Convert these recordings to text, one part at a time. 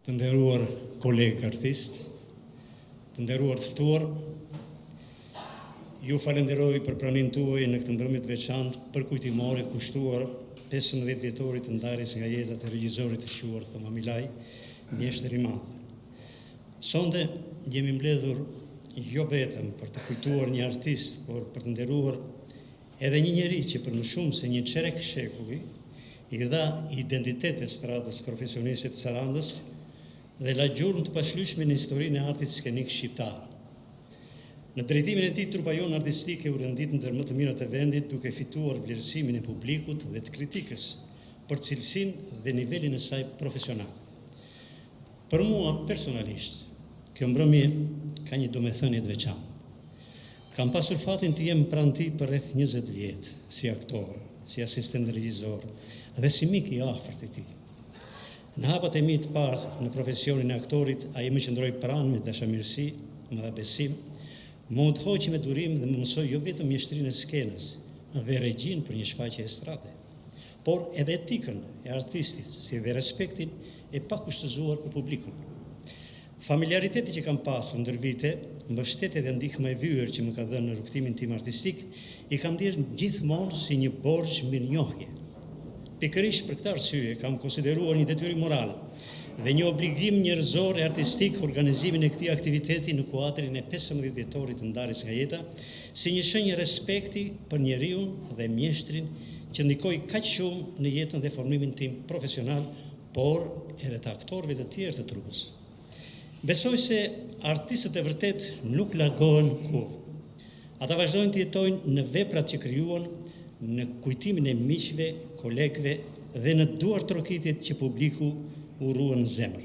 Të nderuar kolegë artistë, të nderuar të ftuar, ju falenderoj për praninë tuaj në këtë mbrëmje të veçantë përkujtimore kushtuar 15 vjetorit të ndarjes nga jeta të regjisorit të shquar Thoma Milaj, mjeshtër i madh. Sonte jemi mbledhur jo vetëm për të kujtuar një artist, por për të nderuar Edhe një njeri që për më shumë se një çerek shekulli i dha identitet estradës profesioniste të Sarandës dhe la gjurmë të pashlyeshme në historinë e artit skenik shqiptar. Në drejtimin e tij trupa jonë artistike u rendit ndër më të mirat e vendit duke fituar vlerësimin e publikut dhe të kritikës për cilësinë dhe nivelin e saj profesional. Për mua personalisht, kjo mbrëmje ka një domethënie të veçantë. Kam pasur fatin të jem pranë tij për rreth 20 vjet, si aktor, si asistent regjizor dhe si mik i afërt i tij. Në hapat e mi të parë në profesionin e aktorit, ai më qëndroi pranë me dashamirësi, më dha besim, më udhëhoqi me durim dhe më mësoi jo vetëm mjeshtërinë e skenës dhe regjinë për një shfaqje estrade, por edhe etikën e artistit, si dhe respektin e pakushtëzuar për publikun. Familjariteti që kam pasur ndër vite, mbështetja dhe ndihma e vyer që më ka dhënë në rrugëtimin tim artistik, i kam ndjerë gjithmonë si një borxh mirënjohje. Pikërisht për këtë arsye kam konsideruar një detyrim moral dhe një obligim njerëzor e artistik organizimin e këtij aktiviteti në kuadrin e 15 vjetorit të ndarjes nga jeta, si një shenjë respekti për njeriun dhe mjeshtrin që ndikoi kaq shumë në jetën dhe formimin tim profesional, por edhe të aktorëve të tjerë të trupës. Besoj se artistët e vërtetë nuk largohen kurrë. Ata vazhdojnë të jetojnë në veprat që krijuan, në kujtimin e miqve, kolegëve dhe në duartrokitjet që publiku u ruan në zemër.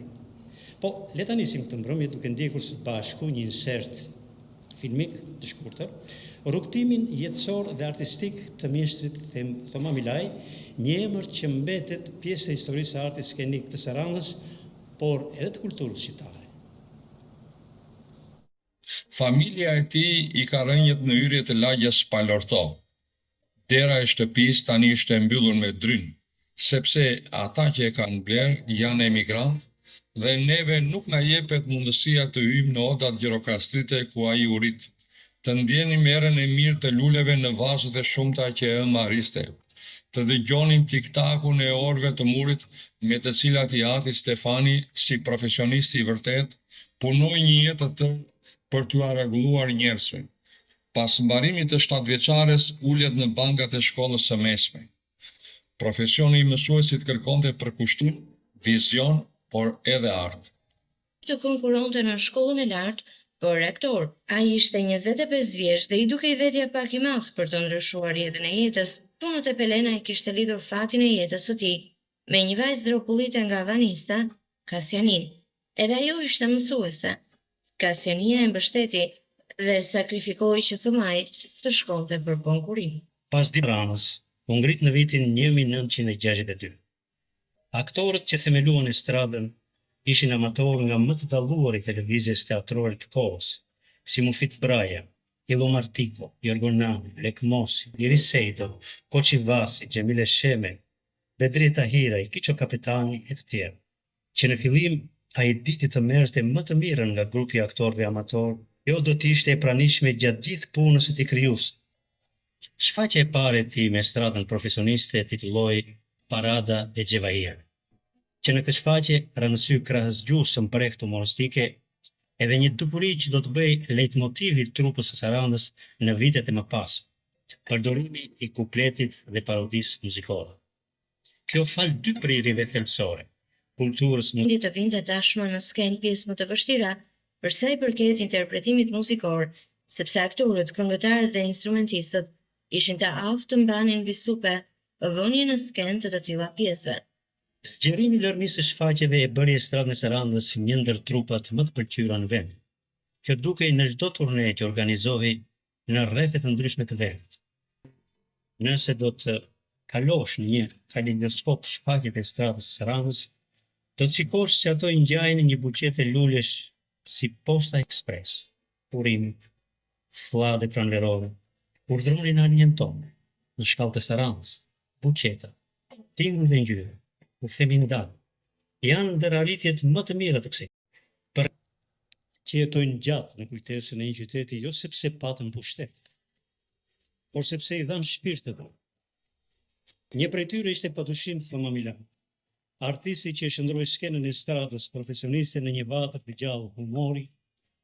Po, le ta nisim këtë mbrëmje duke ndjekur së bashku një insert filmik të shkurtër, rrugëtimin jetësor dhe artistik të mjeshtrit Thoma Milaj, një emër që mbetet pjesë e historisë së artit skenik të Sarandës, por edhe të kulturës shqiptare. Familja e tij i ka rrënjët në hyrje të lagjes Palorto. Dera e shtëpisë tani është e mbyllur me dryn, sepse ata që e kanë blerë janë emigrantë dhe neve nuk na jepet mundësia të hyjmë në odat gjirokastrite ku ai u rrit, të ndjenim erën e mirë të luleve në vazot e shumta që e ëma rriste, të dëgjonim tik-takun e orëve të murit me të cilat i ati Stefani, si profesionist i vërtetë, punoi një jetë të tërë për t'ua rregulluar njerëzve. Pas mbarimit të shtatëvjeçares ulet në bankat e shkollës së mesme. Profesioni i mësuesit kërkonte përkushtim, vizion, por edhe art. Të konkurronte në shkollën e lartë për aktor. Ai ishte 25 vjeç dhe i dukej vetja pak i madh për të ndryshuar rrjedhën e jetës. Këtu në Tepelenë ai kishte lidhur fatin e jetës së tij me një vajzë dropullite nga Vanista, Kasianinë. Edhe ajo ishte mësuese. Kasiania e mbështeti dhe sakrifikoi që Thomai të shkonte për konkurrim. Pas Diranës, u ngrit në vitin 1962. Aktorët që themeluan estradën ishin amatorë nga më të dalluarit e lëvizjes teatrore të kohës, si Mufit Braja, Illo Martiko, Jorgo Nani, Lek Mosi, Liri Sejdo, Koçi Vasi, Xhemile Sheme, Bedrie Tahiraj, Kiço Kapetani e të tjerë. Që në fillim ai diti të merrte më të mirën nga grupi i aktorëve amatorë, kjo do të ishte e pranishme gjatë gjithë punës së tij krijuese. Shfaqja e parë e tij me estradën profesioniste titullohej Parada e Xhevahirëve. Që në këtë shfaqje ra në sy krahas gjuhës së mprehtë humoristike, edhe një dukuri që do të bëhej lejtmotiv i trupës së Sarandës në vitet e mëpasme, përdorimi i kupletit dhe parodisë muzikore. Kjo falë dy prirjeve thelbësore, kulturës Mundi të vinte tashmë në skenë pjesë më të vështira për sa i përket interpretimit muzikor, sepse aktorët, këngëtarët dhe instrumentistët ishin të aftë të mbanin mbi supe vënien në skenë të të tilla pjesëve. Zgjerimi i lërmisë së shfaqjeve e bëri Estradën e Sarandës një ndër trupat më të pëlqyera në vend. Kjo dukej në çdo turne që organizohej në rrethe të ndryshme të vendit. Nëse do të kalosh në një kaleidoskop shfaqjet e Estradës së Sarandës, do të shikosh se ato i ngjajnë një buqete lulesh si Posta Ekspres, urimet, fllade pranverore, urdhëroni në anijen tonë, në shkallët e Sarandës, buqeta, tinguj dhe ngjyra, u themi ndal. Janë ndër arritjet më të mira të kësaj. Për që jetojnë gjatë në kujtesën e një qyteti jo sepse patën pushtet, por sepse i dhanë shpirt atij. Një prej tyre ishte padyshim Thoma Milaj, artisti që e shndërroi skenën e estradës profesioniste në një vatër të gjallë humori,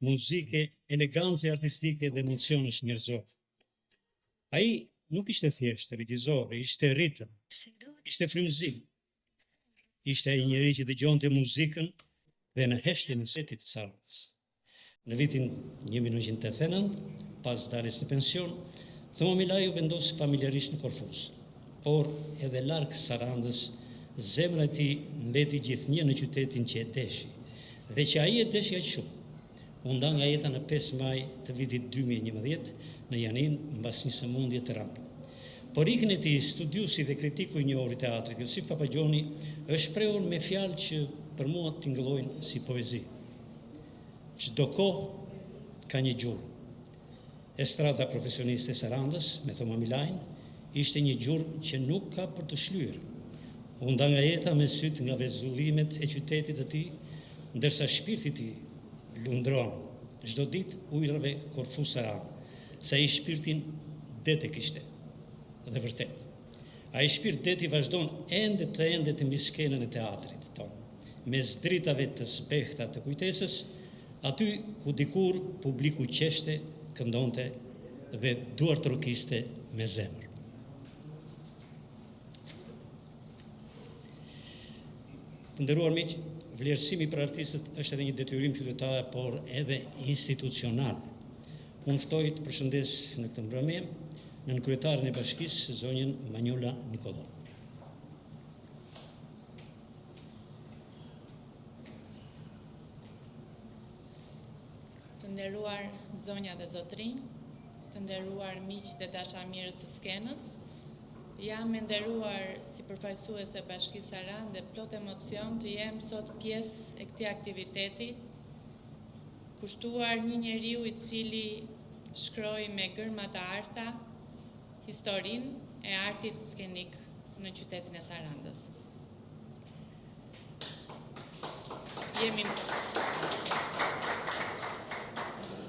muzike, elegance artistike dhe emocionesh njerëzore. Ai nuk ishte thjesht regjizor, ishte ritëm, ishte frymëzim, Ishte ai njeri që dëgjonte muzikën dhe në heshtjen e detit të Sarandës. Në vitin 1989, pas daljes në pension, Thoma Milaj u vendos familjarisht në Korfuz. Por edhe larg Sarandës, zemra e tij mbeti gjithnjë në qytetin që e deshi, dhe që ai e deshi aq shumë. U nda nga jeta në 5 maj të vitit 2011 në Janinë mbas një sëmundje të rëndë. Për ikjen e tij, studiuesi dhe kritiku i njohur i teatrit Josif Papagjoni është shprehur me fjalë që për mua tingëllojnë si poezi. Çdo kohë ka një gjurmë. Estrada profesioniste e Sarandës, me Thoma Milajn, ishte një gjurmë që nuk ka për t'u shlyer. U nda nga jeta me sytë nga vezullimet e qytetit të tij, ndërsa shpirti i tij lundron çdo ditë ujërave Korfu-Sarandë, se ai shpirtin det e kishte. Dhe vërtet, ai shpirt deti vazhdon ende të endet mbi skenën e teatrit tonë, mes dritave të zbehta të kujtesës, aty ku dikur publiku qeshte, këndonte dhe duartrokiste me zemër. Të nderuar miq, vlerësimi për artistët është edhe një detyrim qytetar, por edhe institucional. Unë ftoj të përshëndes në këtë mbrëmje nënkryetaren e bashkisë, zonjën Manjola Nikolla. Të nderuar zonja dhe zotërinj, të nderuar miq dhe dashamirës të skenës, jam e nderuar si përfaqësuese e Bashkisë Sarandë dhe plot emocion të jem sot pjesë e këtij aktiviteti kushtuar një njeriu i cili shkroi me gërma të arta historinë e artit skenik në qytetin e Sarandës. Jemi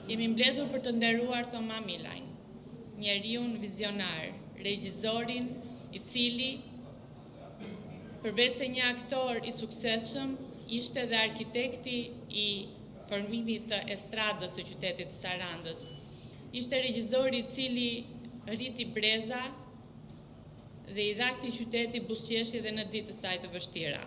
Jemi mbledhur për të nderuar Thoma Milajn, njeriun vizionar, regjizorin i cili përveç se një aktor i suksesshëm, ishte dhe arkitekti i formimit të estradës së qytetit të Sarandës. Ishte regjizori i cili rriti breza dhe i dha këtij qyteti buzëqeshje dhe në ditë të saj të vështira.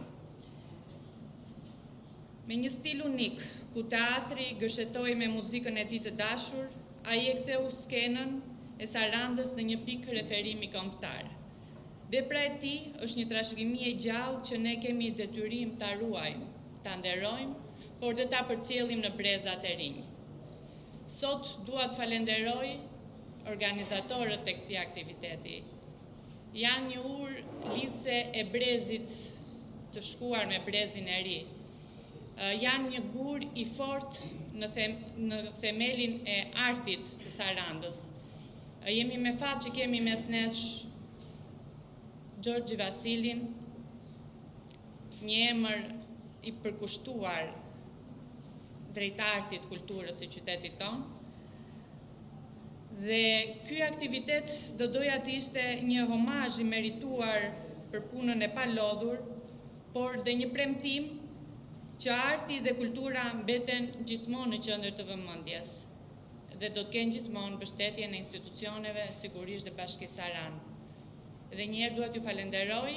Me një stil unik, ku teatri gërshetoi me muzikën e tij të dashur, ai e ktheu skenën e Sarandës në një pikë referimi kombëtar. Vepra e tij është një trashëgimi e gjallë që ne kemi detyrim ta ruajmë, ta nderojmë, por dhe ta përcjellim në brezat e rinj. Sot dua të falenderoj organizatorët e këtij aktiviteti. Janë një urë lidhëse e brezit të shkuar me brezin e ri. Janë një gur i fortë në, them, në themelin e artit të Sarandës. Jemi me fat që kemi mes nesh Xhorxhi Vasilin, një emër i përkushtuar drejt artit, kulturës së qytetit tonë. Dhe ky aktivitet do doja të ishte një homazh i merituar për punën e palodhur, por dhe një premtim që arti dhe kultura mbeten gjithmonë në qendër të vëmendjes dhe do të kenë gjithmonë mbështetjen e institucioneve, sigurisht dhe Bashkisë Sarandë. Dhe një herë dua t'ju falenderoj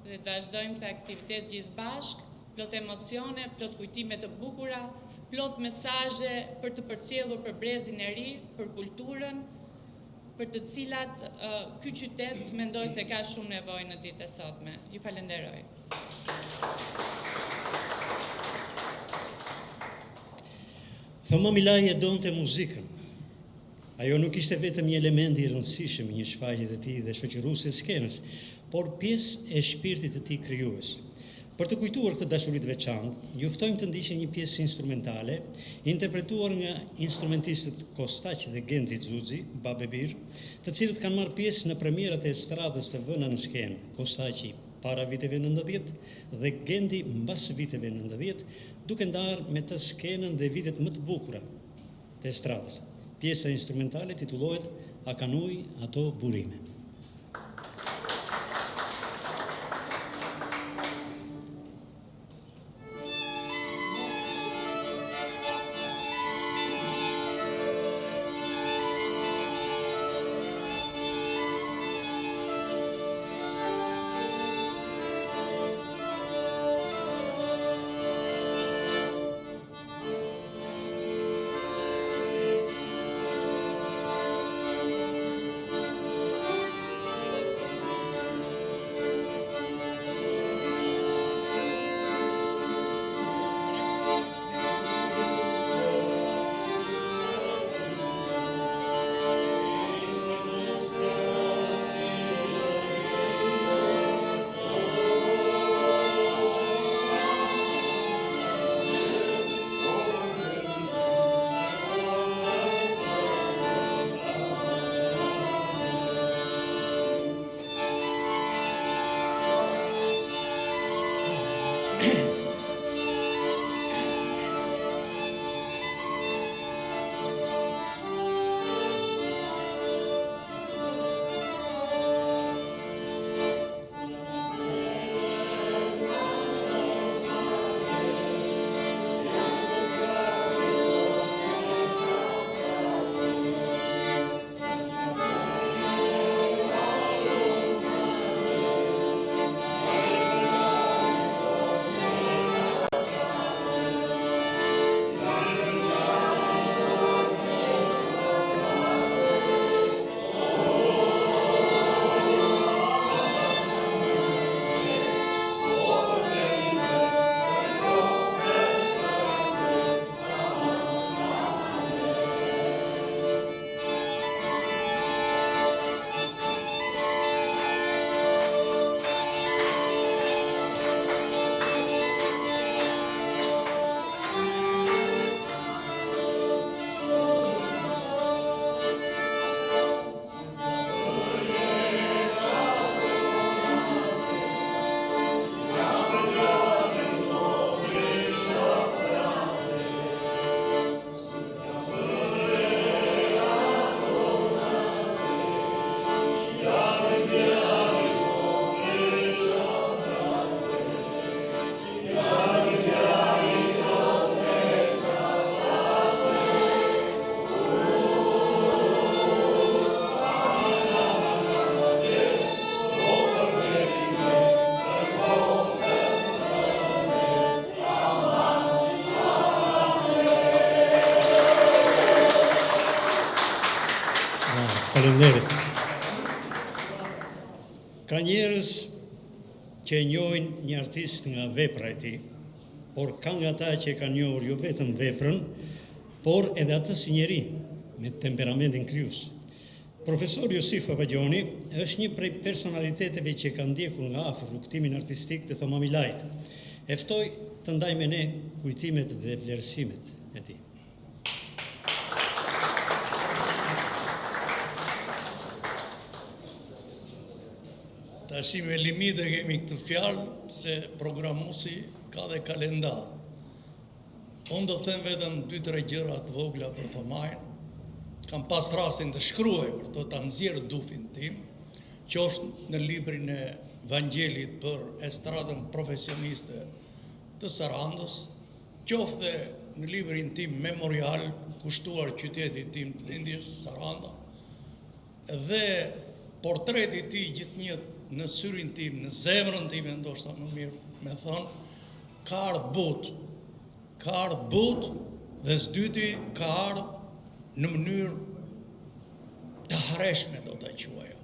dhe të vazhdojmë këtë aktivitet gjithë bashkë, plot emocione, plot kujtime të bukura, plot mesazhe për të përcjellur për brezin e ri, për kulturën, për të cilat ky qytet mendoj se ka shumë nevojë në ditët e sotme. Ju falenderoj. Thoma Milaj e donte muzikën. Ajo nuk ishte vetëm një element i rëndësishëm i një shfaqje të tij dhe shoqëruese e skenës, por pjesë e shpirtit të tij krijues. Për të kujtuar këtë dashuri të veçantë, ju ftojmë të ndiqni një pjesë instrumentale, interpretuar nga instrumentistët Kostaq dhe Genci Xuxi, babë e bir, të cilët kanë marrë pjesë në premierat e estradës të vëna në skenë, Kostaqi. para viteve 90 dhe Gendi mbas viteve 90, duke ndarë me të skenën dhe vitet më të bukura të estradës. Pjesa instrumentale titullohet A kanë ujë ato burime. Faleminderit. Ka njerëz që e njohin një artist nga vepra e tij, por ka nga ata që e kanë njohur jo vetëm veprën, por edhe atë si njeri me temperamentin krijues. Profesor Josif Papagjoni është një prej personaliteteve që ka ndjekur nga afër rrugëtimin artistik të Thoma Milajt. E ftoj të ndajë me ne kujtimet dhe vlerësimet e tij. Tashi me limit e kemi këtë fjalë se programuesi ka dhe kalendar. Unë do të them vetëm 2-3 gjëra të vogla për Thomajn. Kam pas rastin të shkruaj për të ta nxjerr dufin tim, qoftë në librin e Vangjelit për estradën profesioniste të Sarandës, qoftë dhe në librin tim memorial kushtuar qytetit tim të lindjes, Saranda, dhe portreti i tij gjithnjë në syrin tim, në zemrën time, ndoshta më mirë me thënë, ka ardhë butë, ka ardhë butë dhe së dyti ka ardhë në mënyrë të hareshme do ta quaja.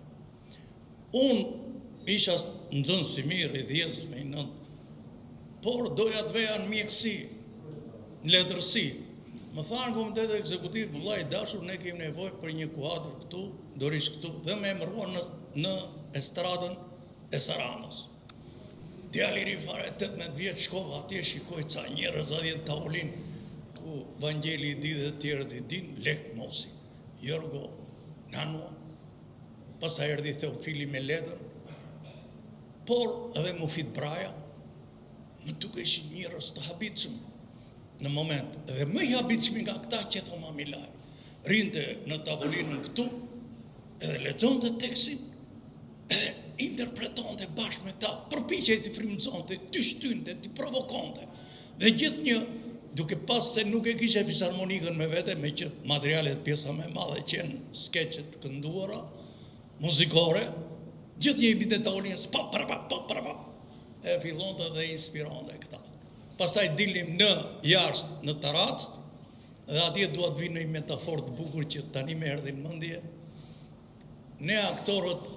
Unë isha nxënës i mirë i dhjetës me një nëntë, por doja të veja në mjekësi, në letërsi. Më thanë komiteti ekzekutiv, vëlla i dashur, ne kemi nevojë për një kuadër këtu, do rish këtu, dhe më emëruan në, në estradën e Sarandës. Djalë i ri fare, 18 vjeç, shkova atje, shikoj ca njerëz atje në tavolinë, ku Vangjeli i di dhe të tjerët i dinë, Lek Mosi, Jorgo, Nanua, Pastaj erdhi Theofili me Ledën. Por edhe Mufit Braja, më dukeshin njerëz të habitshëm në moment. Dhe më i habitshmi nga këta qe Thoma Milaj. Rrinte në tavolinën këtu, edhe lexonte tekstin, edhe interpretonte bashkë me ta, përpiqej t'i frymëzonte, t'i shtynte, t'i provokonte. Dhe gjithnjë, duke pas se nuk e kishte fisarmonikën me vete, meqë materialet pjesa më e madhe qenë skeçe të kënduara, muzikore, gjithnjë i binte tavolinës, pa, pra, pa, pa, pra, pa, e fillonte dhe inspironte këta. Pastaj dilnim në jashtë në tarracë, dhe atje dua të vij në një metaforë të bukur që tani më erdhi në mendje. Ne aktorët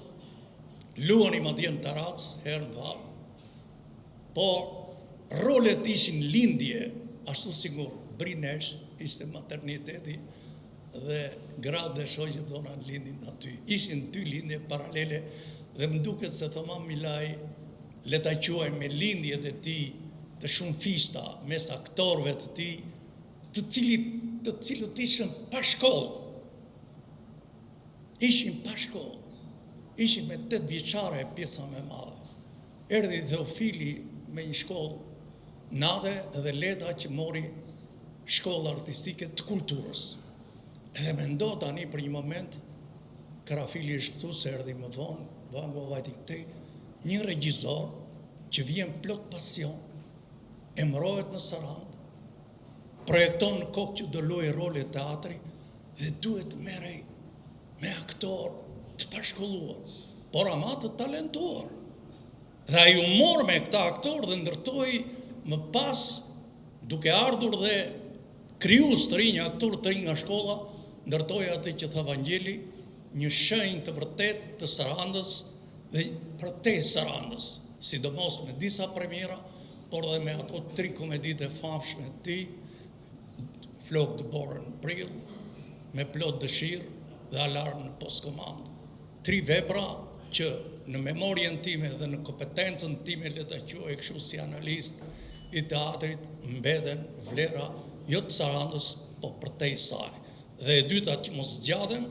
luanim atje në tarracë, herë në vapë, po rolet ishin lindje, ashtu sikur Brinesh ishte materniteti dhe gratë dhe shoqet tona lindin aty. Ishin dy lindje paralele dhe më duket se Thoma Milaj le ta quajmë me lindjet e tij të shumëfishta mes aktorëve të tij, të cilit të cilët ishin pa shkollë. Ishin pa shkollë. Ishin me tetëvjeçare pjesa më e madhe. Erdhi Theofili me një shkollë nate dhe Leda që mori shkollë artistike të kulturës. Edhe mendo tani për një moment, Karafili është këtu se erdhi më vonë, Vango vajti këtej, një regjizor që vjen plot pasion, emërohet në Sarandë, projekton në kokë që do luajë role teatri dhe duhet të merrej me aktorë të pashkolluar, por ama të talentuar. Dhe ai u mor me këta aktorë dhe ndërtoi më pas duke ardhur dhe krijues të rinj, aktorë të rinj nga shkolla, ndërtoi atë që tha Vangjeli, një shenjë të vërtetë të Sarandës dhe përtej Sarandës, sidomos me disa premiera, por dhe me ato tri komeditë e famshme të tij, Flokë dëbore në prill, Me plot dëshirë dhe Alarm në postkomandë. Tri vepra që në memorien time dhe në kompetencën time le ta quaj kështu si analist i teatrit mbeten vlera jo të Sarandës, po përtej saj. Dhe e dyta që mos zgjatem,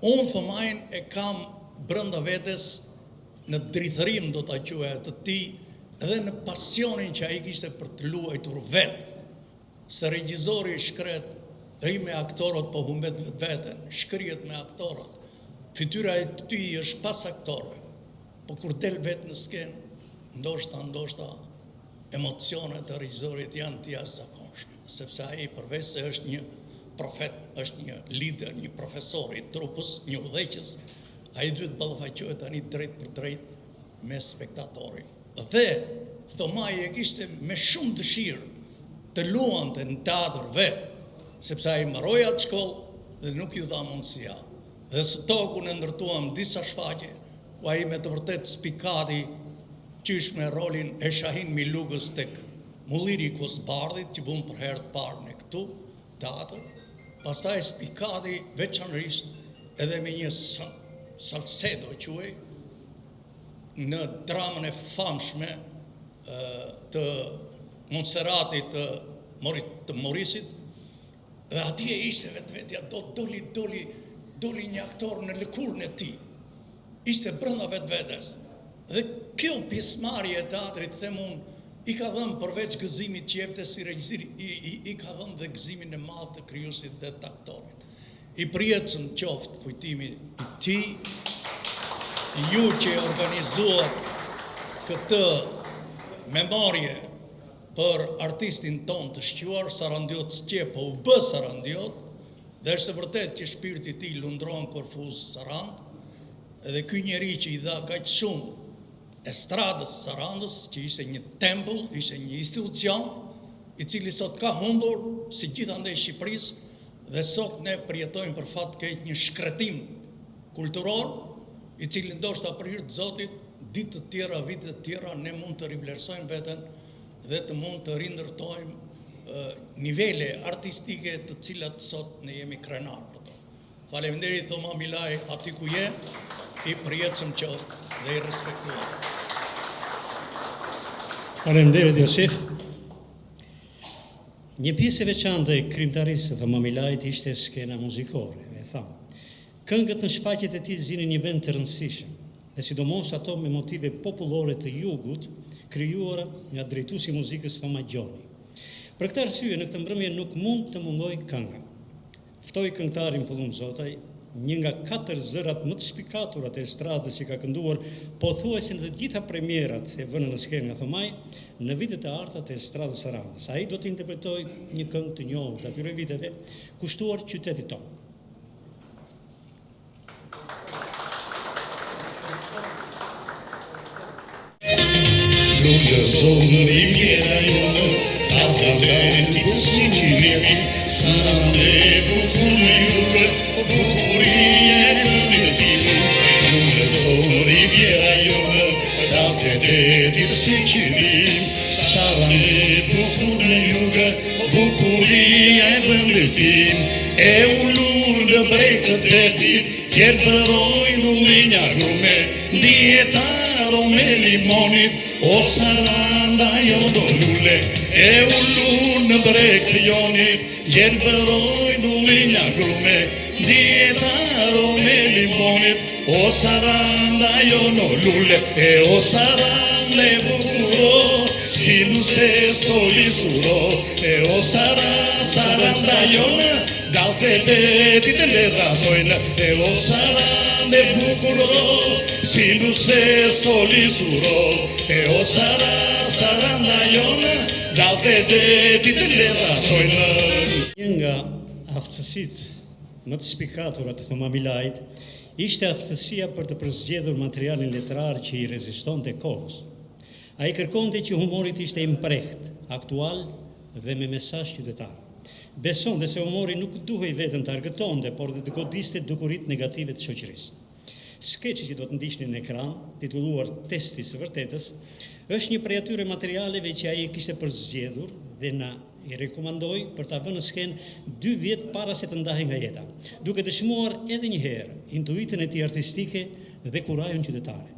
unë Thomain e kam brenda vetes në drithërim do ta quaja të tij dhe në pasionin që ai kishte për të luajtur vetë. Se regjizori i shkretë rri me aktorët po humbet vetveten, shkrihet me aktorët. Fytyra e tij është pas aktorëve. Po kur del vetë në skenë, ndoshta, ndoshta emocionet e regjizorit janë të jashtëzakonshme, sepse ai përveç se është një profet, është një lider, një profesor i trupës, një udhëheqës, ai duhet të ballafaqohet tani drejtpërdrejt me spektatorin. Dhe Thomai e kishte me shumë dëshirë të luante në teatër vetë, sepse ai mbaroi atë shkollë dhe nuk iu dha mundësia. Dhe së toku ne ndërtuam disa shfaqje ku ai me të vërtetë spikati qysh me rolin e Shahin Milukës tek Mulliri i Kosbardhit që vumë për herë të parë ne këtu, teatër, pastaj spikati veçanërisht edhe me një Salsedo quhej në dramën e famshme të Monserratit të, të Morisit, dhe atje ishte vetvetja, do doli, doli, doli një aktor në lëkurën e tij. Ishte brenda vetvetes. Dhe kjo pjesëmarrje e teatrit, them unë, i ka dhënë përveç gëzimit që jepte si regjisor, i, i, i ka dhënë dhe gëzimin e madh të krijuesit dhe të aktorit. I përjetshëm qoftë kujtimi i tij, ju që e organizuat këtë memorie për artistin tonë të shquar, Sarandiot s'qe, po u bë Sarandiot, dhe është e vërtetë që shpirti i tij lundron Korfuz Sarandë, edhe ky njeri që i dha kaq shumë estradës së Sarandës, që ishte një tempull, ishte një institucion, i cili sot ka humbur, si gjithandej Shqipërisë, dhe sot ne përjetojmë për fat keq një shkretim kulturor, i cili ndoshta për hir të Zotit, ditë të tjera, vite të tjera, ne mund të rivlerësojmë veten dhe të mund të rindërtojmë nivele artistike të cilat sot ne jemi krenarë për to. Faleminderit Thoma Milaj aty ku je, i përjetshëm qoftë dhe i respektuar. Faleminderit Josif. Një pjesë e veçantë e krijimtarisë së Thoma Milajt ishte skena muzikore, e thamë. Këngët në shfaqjet e tij zinin një vend të rëndësishëm. dhe sidomos ato me motive popullore të jugut, krijuara nga drejtuesi i muzikës Thoma Gjoni. Për këtë arsye në këtë mbrëmje nuk mund të mungojë kënga. Ftoj këngëtarin Pëllumb Zotaj, një nga katër zërat më të spikatura të estradës që ka kënduar pothuajse në të gjitha premierat e vëna në skenë nga Thomai në vitet e arta të estradës së Sarandës. Ai do të interpretojë një këngë të njohur të atyre viteve, kushtuar qytetit tonë. Gjelbërojnë ullinj agrume, ndihet aromë e limonit, o Saranda jonë o lule, e ulur në breg të Jonit, gjelbërojnë ullinj agrume, ndihet aromë e limonit, o Saranda jonë o lule, e o Saranda e bukuro, si nuse stolisuro, e o Sara, Saranda jonë, Dallgët e detit të ledhatojnë E o Sarandë e bukuro Si nuse stolisuro E o Sara, Saranda jonë Dallgët e detit të ledhatojnë Një nga aftësitë më të spikatura të Thoma Milajt ishte aftësia për të përzgjedhur materialin letrar që i rezistonte kohës. Ai kërkonte që humori të ishte i mprehtë, aktual dhe me mesazh qytetar. Besonte se humori nuk duhej vetëm të argëtonte, por dhe të godiste dukuritë negative të shoqërisë. Skeçi që do të ndiqni në ekran, titulluar Testi i së vërtetës, është një prej atyre materialeve që ai e kishte përzgjedhur dhe na i rekomandoi për ta vënë në skenë dy vjet para se të ndahej nga jeta, duke dëshmuar edhe një herë intuitën e tij artistike dhe kurajon qytetare.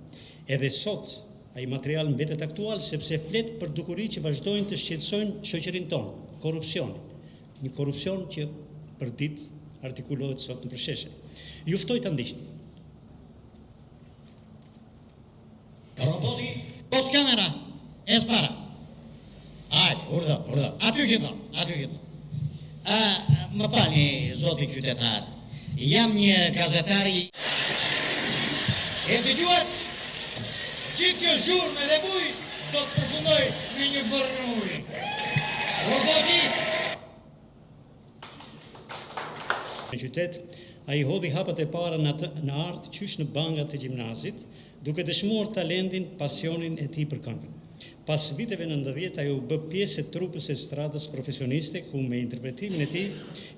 Edhe sot, Ai material mbetet aktual sepse flet për dukuri që vazhdojnë të shqetësojnë shoqërinë tonë, korrupsionin. Një korrupsion që përditë artikulohet sot nëpër sheshe. Ju ftoj ta ndiqni. Roboti, bot kamera, ec para. Hajde, urdhëro, urdhëro. Aty qëndro, aty qëndro. A, më falni, zoti qytetar, jam një gazetar i... E dëgjuat? Gjithë kjo zhurmë dhe bujë do të përfundojë në një vorr në ujë. Roboti! Në qytet, ai hodhi hapat e para në atë në art qysh në bangat e gjimnazit, duke dëshmuar talentin, pasionin e tij për këngën. Pas viteve 90 ai u bë pjesë e trupës së estradës profesioniste ku me interpretimin e tij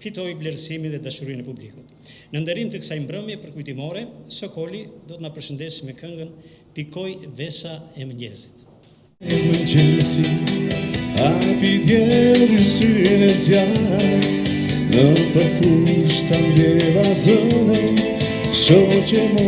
fitoi vlerësimin dhe dashurinë e publikut. Në nderim të kësaj mbrëmje përkujtimore, Sokoli do të na përshëndesë me këngën Pikoi vesa e mëngjesit. E mëngjesit, hapi dielli syrin e zjarrtë, nëpër fushë ta ndjeva zënë, shoqe mu.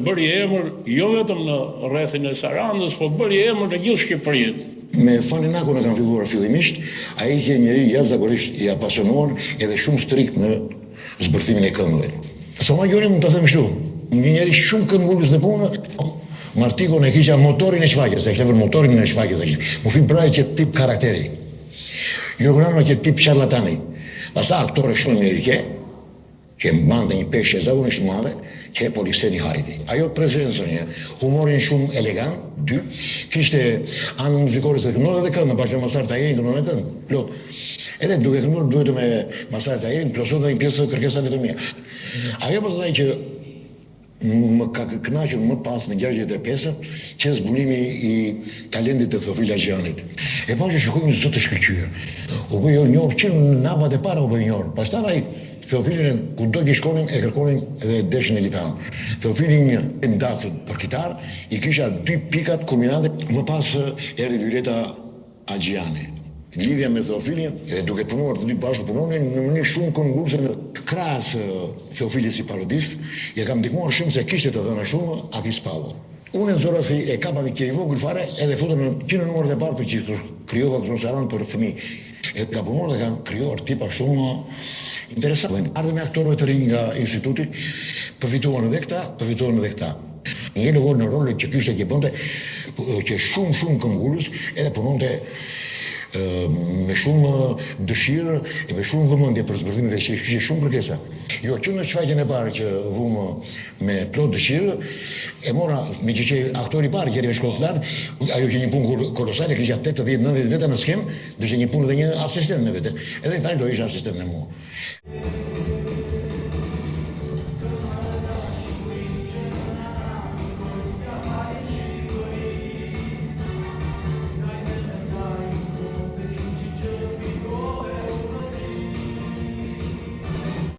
Bëri emër jo vetëm në rrethin e Sarandës, po bëri emër në gjithë Shqipërinë. Me Fani Nakon e kam filluar fillimisht, ai qe njeri jashtëzakonisht i apasionuar edhe shumë strikt në zbërthimin e këngëve. Thoma Gjoni mund ta them kështu, një njeri shumë këmbëngulës në punë, Martikon e kisha motorin e shfaqjes, e kishte vënë motorin e shfaqjes, e kishte. Mufi Braj qe tip karakteri. Jorgo Nano qe tip sharlatani. Pastaj aktore shumë mirë qe, që mbante një peshë jashtëzakonisht të madhe, qe Polikseni Hajdi. Ajo prezencën një, humorin shumë elegant, dy, kishte anën muzikore se këndonte edhe këngë, bashkë me Masar Tahirin këndonte këngë, plot. Edhe duke kënduar duhet me Masar Tahirin plotësonte një pjesë të kërkesave të mia. Ajo pastaj që Më ka kënaqur më pas në 65-ën, qe zbulimi i talentit të Theofil Axhianit. E pashë shikoj një zë të shkëlqyer. U bë i njohur që në hapat e para u bë i njohur. Pastaj ai Theofilin kudo që shkonim e kërkonin dhe e deshin në kitarë. Theofili një Dacën për kitarë, i kisha dy pikat kulminante, më pas erdhi Violeta Axhiani. Lidhja me Theofilin dhe duke punuar të dy bashkë punonin në mënyrë shumë këmbëngulëse në krahas Theofilit si parodist, ia kam ndihmuar shumë se kishte të dhëna shumë Aki Spaho. Unë e nxora si e kapa që i vogël fare edhe futa në që në numrat e parë për që krijova këtu në Sarandë për fëmijë. Edhe ka punuar dhe kanë krijuar tipa shumë. Interesant. Ardhja e aktorëve të rinj nga instituti, përfituan edhe këta, përfituan edhe këta. Një Logor në rolet që kishte që bënte, qe shumë shumë këmbëngulës edhe punonte me shumë dëshirë e me shumë vëmendje për zbërthimin dhe kishte shumë kërkesa. Jo, që në shfaqjen e parë që vumë me plot dëshirë, e mora, meqë qe aktori i parë që erdhi me shkollë të lartë, ajo qe një punë kolosale, kisha 80-90 veta në skenë, do ishte një punë dhe një asistent me vete. Edhe i thashë do ishe asistent me mua.